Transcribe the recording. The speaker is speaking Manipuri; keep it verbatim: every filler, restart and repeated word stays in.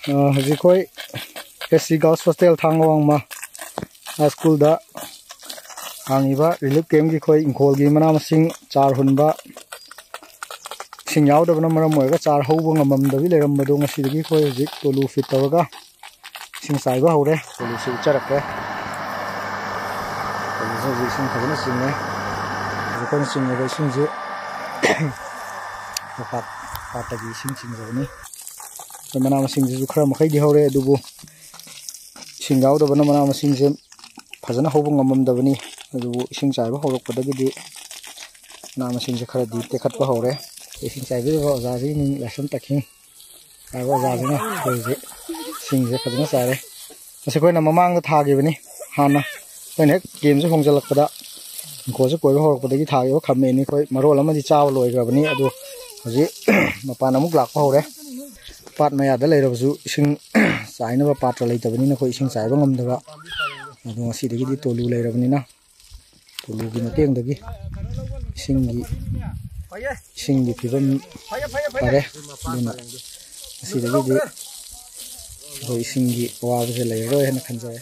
ꯑ, ꯍꯧꯖꯤꯛ ꯑꯩꯈꯣꯏ S C Girls Hostel ꯊꯥꯡꯒ ꯋꯥꯡꯃ ꯍꯥꯏ ꯁ꯭ꯀꯨꯜꯗ ꯍꯥꯡꯉꯤꯕ ꯔꯤꯂꯤꯐ ꯀꯦꯝꯞꯀꯤ ꯑꯩꯈꯣꯏ ꯏꯪꯈꯣꯜꯒꯤ ꯃꯅꯥ ꯃꯁꯤꯡ, ꯆꯥꯔ ꯍꯨꯟꯕ, ꯏꯁꯤꯡ ꯌꯥꯎꯗꯕꯅ ꯃꯔꯝ ꯑꯣꯏꯔꯒ ꯆꯥꯔ ꯍꯧꯕ ꯉꯝꯃꯝꯗꯕꯤ ꯂꯩꯔꯝꯕꯗꯣ ꯉꯁꯤꯗꯒꯤ ꯑꯩꯈꯣꯏ ꯍꯧꯖꯤꯛ ꯇꯣꯂꯨ ꯐꯤꯠ ꯇꯧꯔꯒ ꯏꯁꯤꯡ ꯆꯥꯏꯕ ꯍꯧꯔꯦ꯫ ꯇꯣꯂꯨꯁꯤ ꯎꯠꯆꯔꯛꯀꯦ꯫ ꯇꯣꯂꯨꯁꯤ ꯍꯧꯖꯤꯛ ꯏꯁꯤꯡ ꯐꯖꯅ ꯆꯤꯡꯉꯦ꯫ ꯍꯧꯖꯤꯛ ꯑꯩꯈꯣꯏꯅ ꯆꯤꯡꯉꯤꯕ ꯏꯁꯤꯡꯁꯤ ꯄꯥꯠ, ꯄꯥꯠꯇꯒꯤ ꯏꯁꯤꯡ ꯆꯤꯡꯖꯕꯅꯤ꯫ ꯑꯩꯈꯣꯏ ꯃꯅꯥ ꯃꯁꯤꯡꯁꯤꯁꯨ ꯈꯔ ꯃꯈꯩꯗꯤ ꯍꯧꯔꯦ, ꯑꯗꯨꯕꯨ ꯏꯁꯤꯡ ꯌꯥꯎꯗꯕꯅ ꯃꯅꯥ ꯃꯁꯤꯡꯁꯦ ꯐꯖꯅ ꯍꯧꯕ ꯉꯝꯃꯝꯗꯕꯅꯤ꯫ ꯑꯗꯨꯕꯨ ꯏꯁꯤꯡ ꯆꯥꯏꯕ ꯍꯧꯔꯛꯄꯗꯒꯤꯗꯤ ꯃꯅꯥ ꯃꯁꯤꯡꯁꯦ ꯈꯔꯗꯤ ꯇꯦꯛꯈꯠꯄ ꯍꯧꯔꯦ꯫ ꯏꯁꯤꯡ ꯆꯥꯏꯕꯤꯔꯤꯕ ꯑꯣꯖꯥꯁꯤꯒꯤ ꯃꯤꯡ ꯂꯥꯏꯁ꯭ꯔꯝ ꯇꯈꯤꯡ ꯍꯥꯏꯕ ꯑꯣꯖꯥꯁꯤꯅ ꯑꯩꯈꯣꯏ ꯍꯧꯖꯤꯛ ꯏꯁꯤꯡꯁꯦ ꯐꯖꯅ ꯆꯥꯏꯔꯦ꯫ ꯃꯁꯤ ꯑꯩꯈꯣꯏꯅ ꯃꯃꯥꯡꯗ ꯊꯥꯈꯤꯕꯅꯤ꯫ ꯍꯥꯟꯅ ꯑꯩꯈꯣꯏꯅ ꯍꯦꯛ ꯀꯦꯝꯁꯦ ꯍꯣꯡꯖꯤꯜꯂꯛꯄꯗ, ꯏꯪꯈꯣꯜꯁꯦ ꯀꯣꯏꯕ ꯍꯧꯔꯛꯄꯗꯒꯤ ꯊꯥꯈꯤꯕ ꯈꯥꯃꯦꯟꯅꯤ꯫ ꯑꯩꯈꯣꯏ ꯃꯔꯣꯜ ꯑꯃꯗꯤ ꯆꯥꯕ ꯂꯣꯏꯈ꯭ꯔꯕꯅꯤ, ꯑꯗꯨ ꯍꯧꯖꯤꯛ ꯃꯄꯥꯟ ꯑꯃꯨꯛ ꯂꯥꯛꯄ ꯍꯧꯔꯦ꯫ ꯄꯥꯠ ꯃꯌꯥꯗ ꯂꯩꯔꯕꯁꯨ ꯏꯁꯤꯡ ꯆꯥꯏꯅꯕ ꯄꯥꯇ꯭ꯔ ꯂꯩꯇꯕꯅꯤꯅ ꯑꯩꯈꯣꯏ ꯏꯁꯤꯡ ꯆꯥꯏꯕ ꯉꯝꯗꯕ꯫ ꯑꯗꯣ ꯉꯁꯤꯗꯒꯤꯗꯤ ꯇꯣꯂꯨ ꯂꯩꯔꯕꯅꯤꯅ ꯇꯣꯂꯨꯒꯤ ꯃꯇꯦꯡꯗꯒꯤ ꯏꯁꯤꯡꯒꯤ, ꯏꯁꯤꯡꯒꯤ ꯐꯤꯕꯝ ꯐꯔꯦ꯫ ꯑꯗꯨꯅ ꯉꯁꯤꯗꯒꯤꯗꯤ ꯑꯩꯈꯣꯏ ꯏꯁꯤꯡꯒꯤ ꯑꯋꯥꯕꯁꯦ ꯂꯩꯔꯔꯣꯏ ꯍꯥꯏꯅ ꯈꯟꯖꯔꯦ꯫